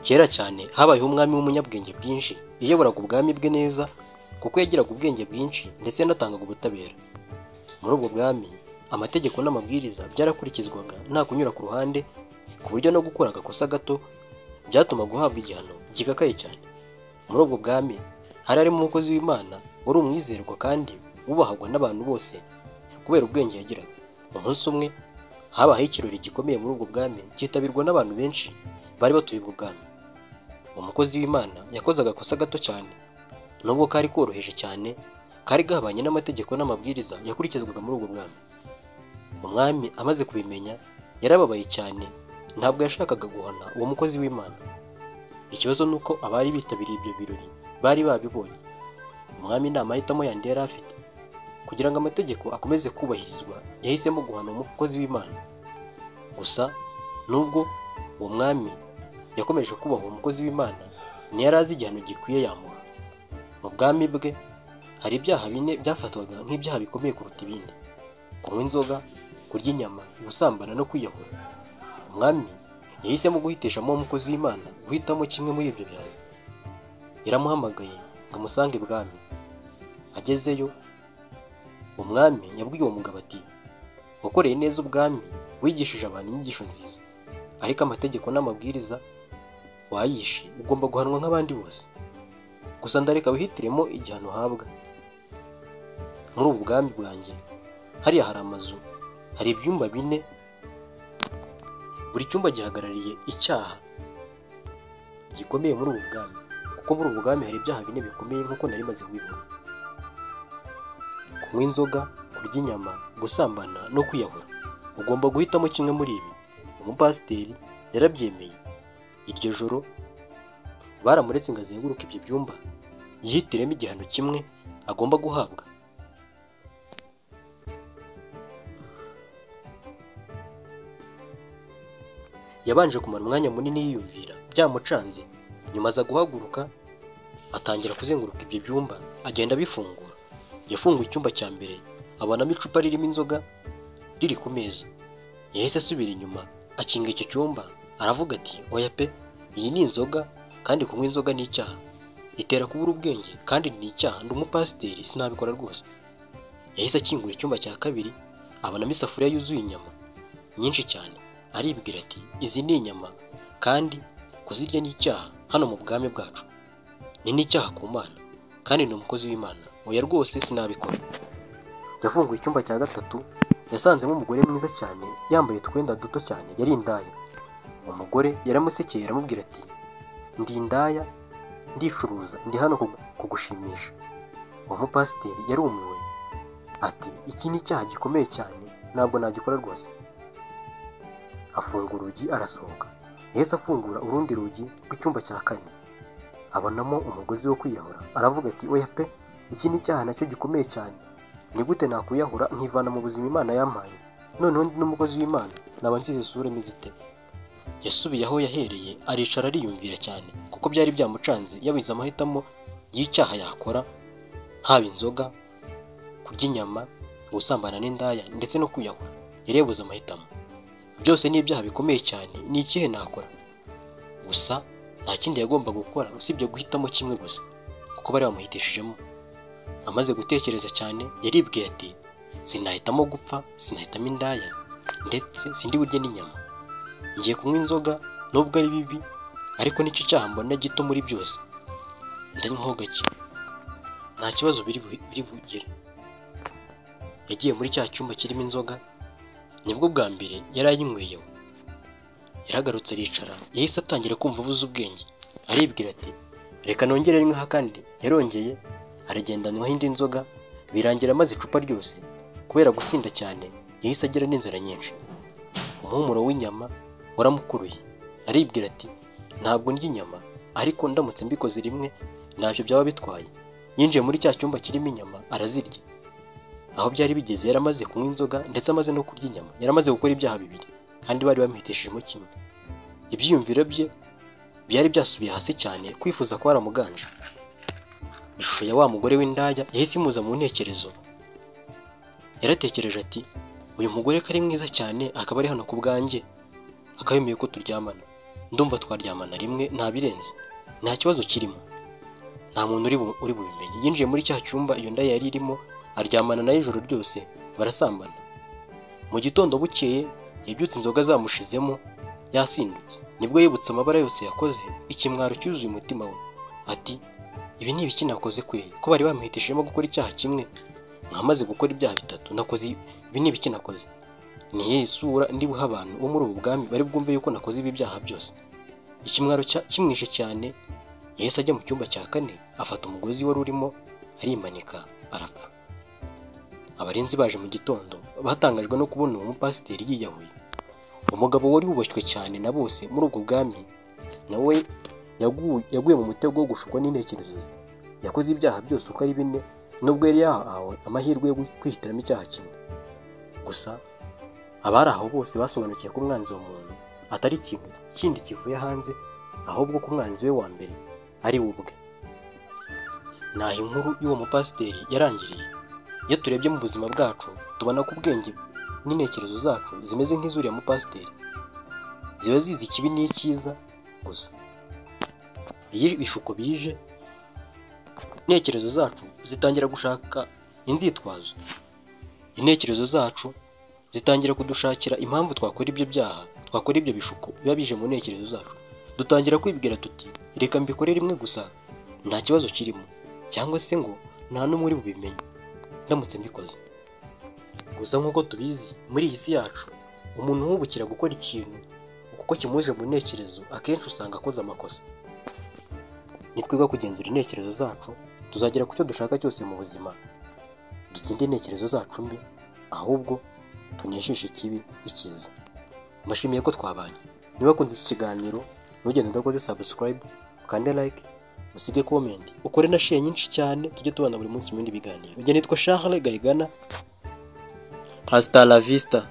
Kera cyane habayeho umwami w'umunyabwenge bwinshi, yayoboraga ubwami bwe neza kuko yagiraga ubwenge bwinshi ndetse yanatangaga ubutabera. Muri ubwo bwami amategeko n'amabwiriza byarakurikizwaga nta kunyura ku ruhande, ku buryo no gukora agakosa gato byatumaga uhabwa igihano gikakaye cyane. Muri ubwo bwami hari harimo umukozi w'Imana wari umwizerwa kandi wubahagwa n'abantu bose kubera ubwenge yagiraga. Umunsi umwe habayeho ikirori gikomeye muri ubwo bwami cyitabirwa n'abantu benshi bari batuye ubwo bwami. Umukozi w'Imana yakoze agakosa gato cyane, nubwo kari koroheje cyane, kari gahabanye n'amategeko n'amabwiriza yakurikizwaga muri ubwo bwami. Umwami amaze kubimenya yarababaye cyane, ntabwo yashakaga guhana uwo mukozi w'Imana. Ikibazo ni uko abari bitabiriye ibyo birori bari babibonye. Umwami nta mahitamo yandi yari afite. Kugira ngo amategeko akomeze kubahirizwa, yahisemo guhana umukozi w'Imana. Gusa nubwo uwo mwami yakomeje kubaha uwo mukozi w'Imana, ntiyari azi igihano gikwiye yamuha. Mu bwami bwe hari ibyaha bine byafatwaga nk'ibyaha bikomeye kuruta ibindi: kunywa inzoga, kurya inyama, gusambana no kwiyahura. Umwami yahisemo guhitishamo uwo mukozi w'Imana guhitamo kimwe muri ibyo bihano. Yaramuhamagaye ngo amusange ibwami. Agezeyo, umwami yabwiye uwo mugabo ati: "Wakoreye neza ubwami, wigishije abantu inyigisho nziza, ariko amategeko n'amabwiriza wayishe, ugomba guhanwa nk'abandi bose. Gusa ndareka wihitiremo igihano uhabwa. Muri ubu bwami bwanjye hariya hari amazu, hari ibyumba bine, buri cyumba gihagarariye icyaha gikomeye muri ubu bwami, kuko muri ubu bwami hari ibyaha bine bikomeye nk'uko nari maze kubivuga: kunywa inzoga, kurya inyama, gusambana no kwiyahura. Ugomba guhitamo kimwe muri ibi." Umupasiteri yarabyemeye. Iryo joro baramuretse ngo azenguruke ibyo byumba, yihitiremo igihano kimwe agomba guhabwa. Yabanje kumara umwanya munini yiyumvira byamucanze, nyuma aza guhaguruka atangira kuzenguruka ibyo byumba agenda abifungura. Yafunguye icyumba cya mbere abonamo icupa ririmo inzoga riri ku meza. Yahise asubira inyuma akinga icyo cyumba, aravuga ati: "Oya pe, iyi ni inzoga, kandi kunywa inzoga ni icyaha, itera kubura ubwenge kandi ni icyaha, ndi umupasiteri sinabikora rwose." Yahise akingura icyumba cya kabiri abonamo isafuriya yuzuye inyama nyinshi cyane, aribwira ati: "Izi ni inyama kandi kuzirya ni icyaha hano mu bwami bwacu, ni n'icyaha ku Mana, kandi ni umukozi w'Imana, oya rwose sinabikora." Yafunguye icyumba cya gatatu yasanzemo umugore mwiza cyane yambaye utwenda duto cyane, yari indaya. Uwo mugore yaramusekeye aramubwira ati: "Ndi indaya, ndicuruza, ndi hano kugushimisha." Uwo mupasiteri yarumiwe ati: "Iki ni icyaha gikomeye cyane, ntabwo nagikora rwose." Afunga urugi arasohoka. Yahise afungura urundi rugi rw'icyumba cya kane, abonamo umugozi wo kwiyahura, aravuga ati: "Oya pe, iki ni icyaha nacyo gikomeye cyane, ni gute nakwiyahura nkivana mu buzima Imana yampaye? Noneho ndi n'umukozi w'Imana, naba nsize isura imeze ite?" Yasubiye aho yahereye aricara ariyumvira cyane, kuko byari byamucanze, yabuze amahitamo y'icyaha yakora, haba inzoga, kurya inyama, gusambana n'indaya ndetse no kwiyahura. Yari yabuze amahitamo. Byose ni ibyaha bikomeye cyane, ni ikihe nakora? Gusa nta kindi yagomba gukora usibye guhitamo kimwe gusa, kuko bari bamuhitishijemo. Amaze gutekereza cyane yaribwiye ati: "Sinahitamo gupfa, sinahitamo indaya, ndetse sindi burye n'inyama. Ngiye kunywa inzoga nubwo ari bibi, ariko nicyo cyaha mbona gito muri byose. Ndanywaho gake, nta kibazo biri bugire." Yagiye muri cya cyumba kirimo inzoga, nibwo bwa mbere yari ayinyweyeho. Yaragarutse aricara, yahise atangira kumva abuze ubwenge, aribwira ati: "Reka nongere nyweho akandi." Yarongeye aragenda anywaho indi nzoga, birangira amaze icupa ryose. Kubera gusinda cyane yahise agira n'inzara nyinshi. Umuhumuro w'inyama waramukuruye, aribwira ati: "Ntabwo ndya inyama, ariko ndamutse mbikoze rimwe ntacyo byaba bitwaye." Yinjiye muri cya cyumba kirimo inyama arazirya. Aho byari bigeze yaramaze kunywa inzoga ndetse amaze no kurya inyama, yaramaze gukora ibyaha bibiri kandi bari bamuhitishijemo kimwe. Ibyiyumviro bye byari byasubiye hasi cyane, kwifuza ko waramuganje. Ishusho ya wa mugore w'indaya yahise imuza mu ntekerezo. Yaratekereje ati: "Uyu mugore ko ari mwiza cyane, akaba ari hano ku bwanjye, akaba yemeye ko turyamana. Ndumva twaryamana rimwe, nta birenze, nta kibazo kirimo, nta muntu uri bubimenye. Yinjiye muri cya cyumba iyo ndaya yari irimo, aryamana nayo ijoro ryose, barasambana. Mu gitondo bukeye yabyutse inzoga zamushizemo, yasindutse. Nibwo yibutse amabara yose yakoze, ikimwaro cyuzuye umutima we. Ati: "Ibi ni ibiki nakoze kweri? Ko bari bamuhitishijemo gukora icyaha kimwe, nkamaze gukora ibyaha bitatu nakoze, ibi ni ibiki nakoze? Ni iyihe sura ndi buhe abantu bo muri ubu bwami bari bwumve yuko nakoze ibi byaha byose?" Ikimwaro kimwishe cyane, yahise ajya mu cyumba cya kane, afata umugozi wari urimo, arimanika, arapfa. Abarinzi baje mu gitondo batangajwe no kubona uwo mupasiteri yiyahuye. Umugabo wari wubashywe cyane na bose muri ubwo bwami nawe yaguye mu mutego wo gushukwa n'intekerezo ze. Yakoze ibyaha byose uko ari bine, nubwo yari yahawe amahirwe yo kwihitiramo icyaha kimwe gusa. Abari aho bose basobanukiwe ko umwanzi wa muntu atari ikintu kindi kivuye hanze, ahubwo ko umwanzi we wa mbere ari we ubwe. Naho inkuru y'uwo mupasiteri yarangiriye. Iyo turebye mu buzima bwacu, tubona ko ubwenge n'intekerezo zacu zimeze nk'izuriya mupasiteri, ziba zizi ikibi n'icyiza gusa. Iyo ibishuko bije, intekerezo zacu zitangira gushaka inzitwazo. Intekerezo zacu zitangira kudushakira impamvu twakora ibyo byaha, twakora ibyo bishuko biba bije mu ntekerezo zacu. Dutangira kwibwira tuti: "Reka mbikore rimwe gusa, nta kibazo kirimo," cyangwa se ngo: "Nta n'umwe uri bubimenye ndamutse mbikoze." Gusa nk'uko tubizi, muri iyi si yacu umuntu uhubukira gukora ikintu kuko kimuje mu ntekerezo, akenshi usanga akoze amakosa. Nitwiga kugenzura intekerezo zacu, tuzagera ku cyo dushaka cyose mu buzima. Dutsinde intekerezo zacu mbi, ahubwo tuneshishe ikibi icyiza. Mbashimiye ko twabanye. Niba wakunze iki kiganiro, ntugende udakoze subscribe, ukande like, usige comment, ukore na share nyinshi cyane, tujye tubana buri munsi mu bindi biganiro. Njye nitwa Charles Gayigana. Hasta la vista.